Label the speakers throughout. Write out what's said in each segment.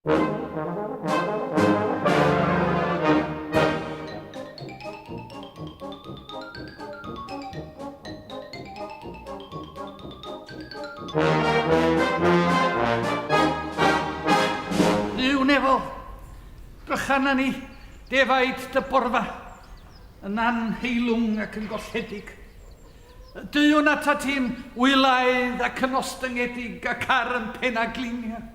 Speaker 1: Duw nefol, drychan ni, defaid dy borfa, yn anheilwng ac yn golledig. Deuwn atat ti'n wylaidd ac yn ostyngedig ac ar yn penaglinia.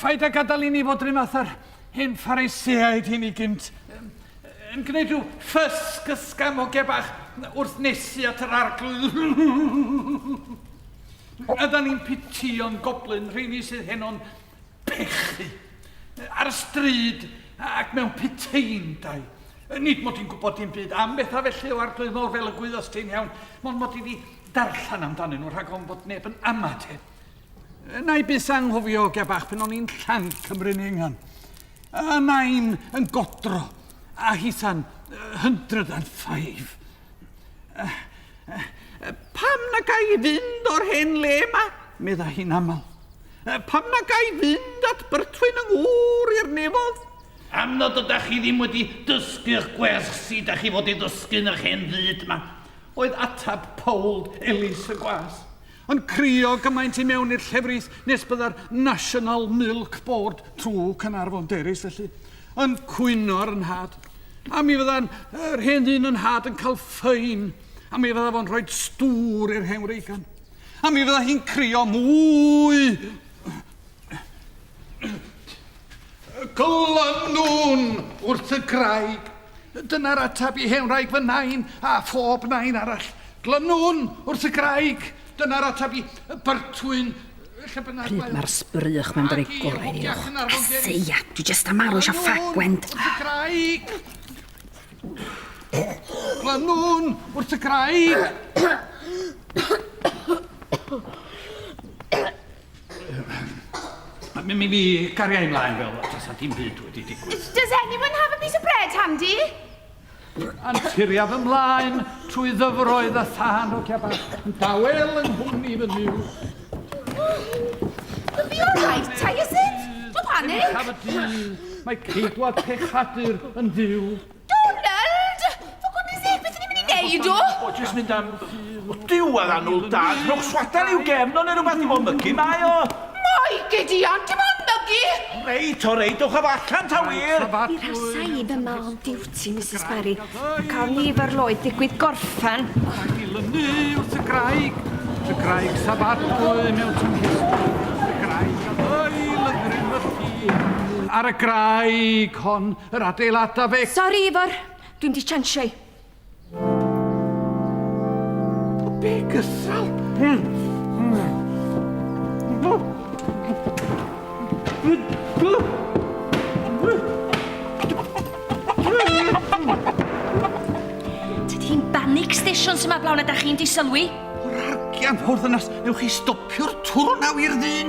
Speaker 1: Phaid â gadael i ni fod rhywun fath â'r hen Phariseaid hynny gynt, yn gwneud rhyw ffys gysgam o bach wrth nesu at yr arglwydd. Ydan ni'n pitïo'n goblyn rheini sydd heno'n pechu ar y stryd ac mewn puteindai. Nid mod i'n gwybod dim byd am bethau felly o arglwydd mawr fel y gwyddost ti'n iawn, mond mod i wedi darllen amdanyn nhw rhag ofn bod neb yn ama te. Na i byth anghofio ogia bach pan o'n i'n llanc Cymru'n Engan. A nain yn godro, a hitha'n 105. Pam na ga i fynd o'r hen le 'ma? medda hi'n aml. Pam na ga i fynd at Byrtwyn yng ngŵr i'r nefodd?
Speaker 2: Am nad ydach chi ddim wedi dysgu'ch gwersi dach chi fod i ddysgu yn yr hen fyd 'ma?
Speaker 1: Oedd ateb Powld Elis y gwas, yn crio gymaint i mewn i'r llefrith nes bydda'r National Milk Board, trw Caernarfon Dairies felly, yn cwyno ar 'y nhad. A mi fydda'n yr hen ddyn yn nhad yn cael ffein, a mi fydda fo'n rhoi stŵr i'r hen wreigan. A mi fydda hi'n crio mwy! Glynwn wrth y graig. Dyna'r ateb i hen wraig fy nain a phob nain arall. Glynwn wrth y graig. Dyna'r ateb i Byrtwyn, lle bynnag
Speaker 3: Pryd mae'r sbrych mae'n dod ei gorau i ewch. Aseia, dwi jyst am marw eisiau ffag, Gwend.
Speaker 1: Wrth y graig. Glynwn wrth y graig. Mi, mi, mi garia i mlaen fel tasa dim byd wedi digwydd.
Speaker 4: Does anyone have a piece of bread handy?
Speaker 1: Anturiaf ymlaen trwy ddyfroedd a thân o bach, yn dawel yng nghwmni fy Nuw.
Speaker 4: You'll be all right, Tyson. No panic.
Speaker 1: Uchaf y dydd, mae ceidwad pechadur yn Dduw.
Speaker 4: Donald! For goodness sake, beth ni'n mynd i neud o?
Speaker 5: O, jyst mynd am... O, Duw a'r annwyl dad, rhowch swadan i'w gefn o neu rhywbeth, dim ond mygu mae o.
Speaker 4: My Gideon, dim ond mygu!
Speaker 5: Reit, o reit, dowch â fo allan ta wir!
Speaker 3: Mi rhasa i fy ma on duty, Misus Parry. Ac awn ni efo'r lloyd ddigwydd gorffen.
Speaker 1: Rhaid i lynu wrth y graig, wrth y graig safadwy mewn tymhestl, wrth y graig a ddail yng ngrym y llun. Ar y graig hon, yr adeiladaf fe...
Speaker 3: Sori, Ifor, dwi'm di chansio i.
Speaker 1: O, be gysal?
Speaker 3: Tydi hi'n banic stations yma blawn a da chi'n di sylwi?
Speaker 1: O'r argian fawr ddynas, newch chi stopio'r twrw na wir ddyn!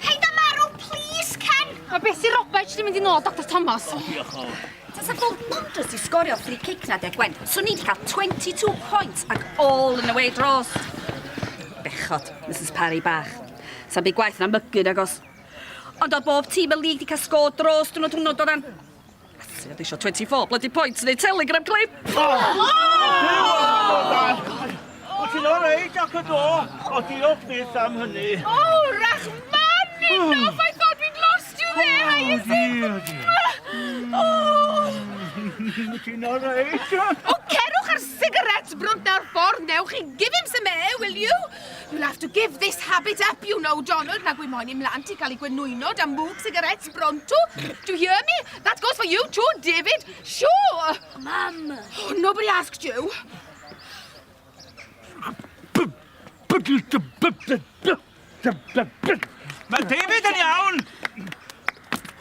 Speaker 4: Paid â marw, plîs, Ken!
Speaker 6: Mae Bessie Roberts 'di mynd i nôl Doctor Thomas.
Speaker 5: O, diolch o.
Speaker 3: Tasa Gold Wanderers 'di sgorio free kick 'na de, Gwen, swn i 'di cael 22 points ac all in the way draws. Bechod, Misus Parry bach. Sa'm byd gwaeth na mygu nagos. Ond oedd bob tîm y league 'di cael sgôr dros dwrnod hwnnw doeddan? Sydd wedi eisiau 24 bloody points neu telegram clip!
Speaker 5: O, ti'n o reit, ac y do. O, diolch byth am hynny.
Speaker 4: Oh, Rachmaninoff! I thought we'd lost you there, Hyacinth! Oh!
Speaker 5: Ti'n o reit?
Speaker 4: O, cerwch ar cigarettes brwnt na'r ffordd, newch chi. Give him some air, will you? You'll have to give this habit up, you know, Donald. Nag wy moyn i mlant i cael ei gwenwyno da mwg cigarettes bronto. Do you hear me? That goes for you too, David. Sure!
Speaker 6: Mam!
Speaker 4: Oh, nobody asked you.
Speaker 5: Mae David yn iawn!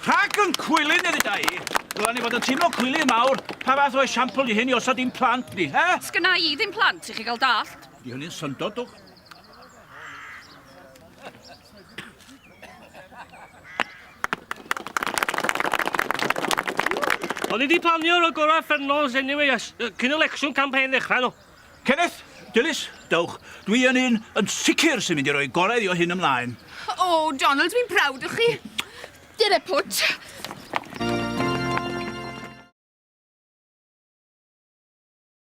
Speaker 5: Rhag yn cwilyn iddi da i. Dylan ni fod yn teimlo cwilydd mawr. Pa fath o esiampl i hyn i osod i'n plant ni, he?
Speaker 3: Sgynna i ddim plant i chi gael dallt.
Speaker 5: Di hynny'n syndod, dwch.
Speaker 7: O'n i 'di planio o'r gorau uffernol anyway, cyn election campaign ddechrau nhw.
Speaker 5: Kenneth, Dilys, dewch. Dwi yn un yn sicr sy'n mynd i roi gorau iddi o hyn ymlaen.
Speaker 4: O, Donald, dwi'n proud o chi. Dere pwt.